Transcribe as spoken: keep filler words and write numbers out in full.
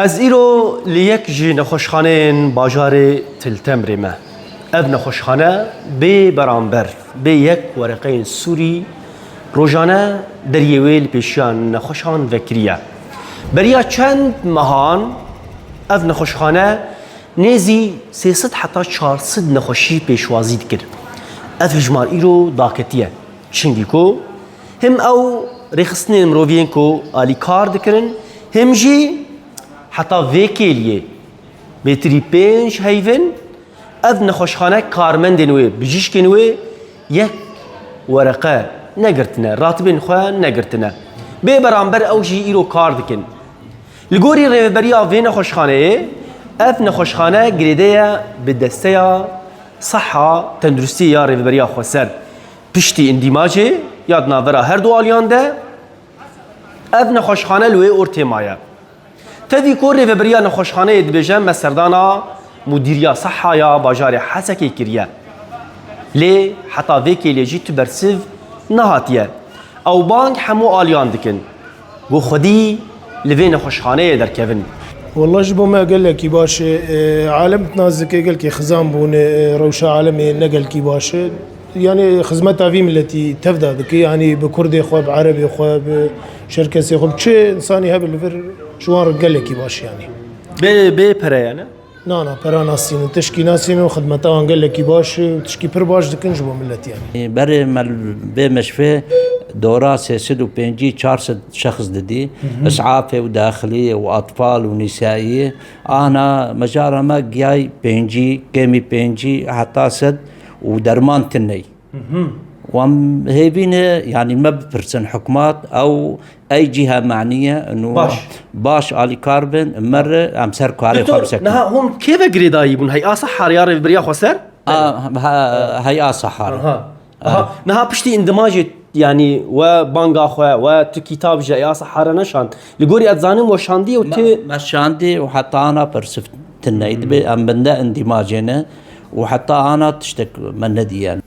Ez îro li yek ji nexweşxaneyên bajarê Til Temrê me. Ev nexweşxane bê beramber, bê yek wereqeyên sûrî rojane deriyê wê li pêşiya nexweşan vekiriye. Beriya çend mehan ev nexweşxane nêzî sê sed heta çar sed nexweşî pêşwazî dikir. Ev hejmar îro daketiye. Çimkî ku him ew rêxistinên mirovî yên ku alîkar dikirin, him jî heta vê kêliyê bêtirî pênc heyvin ev nexweşxane karmendên wê, bijîşkên wê yek wereqe negirtine, ratibên xwe negirtine. Bê beramber ew jî îro kar dikin. Li gorî rêveberiya vê nexweşxaneyê, ev nexweşxane girêde ye bi desteya Seha Tenduristiyê ya Rêveberiya Xweser. Piştî îndîmacê ya di navbera her du aliyan de ev nexweşxane li wê ortê maye. Tevî ku rêveberiya nexweşxaneyê dibêje me serdana Mudîriya Seha ya bajarê Hesekê kiriye. Lê heta vê kêlê jî tu bersiv nehatiye. Ew bang hemû aliyan dikin. Ku xwedî li vê nexweşxaneyê derkevin. Wallah ji bo me gelekî baş e. E, alem nas dike gelkî xizan bûne, e, rewşa alemê ne gelkî baş e. Yani xizmeta vî miletî tevda dike. Yani bi kurdê xwe, bi erebê xwe, bi çerkesê xwe, bi çi insanî hebe li vir ji wan re gelekî baş yani. Bê, bê pere yani? Na, na, pera nasînin, tişkî nasînin û xidmeta wan gelekî baş e û tişkî pir baş dikin ji bo miletî yani. Berê me li vê meşfê dora sê sed û pêncî çar sed şexs didî. Isafê û daxilî û atfal û nîsaî. Ana mejara me giyay pêncî, kêmî pêncî heta sed û derman tiney. Wan hêvî ne, yani me bipirsin hikûmat, ew ey cîha maniye, û Baş. baş alîkar bin, me re em ser karê xwe Doktor, bisekin. Niha hûn kê ve girêdayî bûn? Heya Sehar ya Rêveberiya Xweser? A, ha, Heya Sehar. Aha. Aha. Niha piştî îndimacê, yani we banga xwe, we tu kitab ji Heya Sehar re neşand. Li gorî ez zanim we şandiye û Me, tu me şandî û heta ana persiv tiney dibe, em binde îndimacê ne û heta ana tiştek me nediye.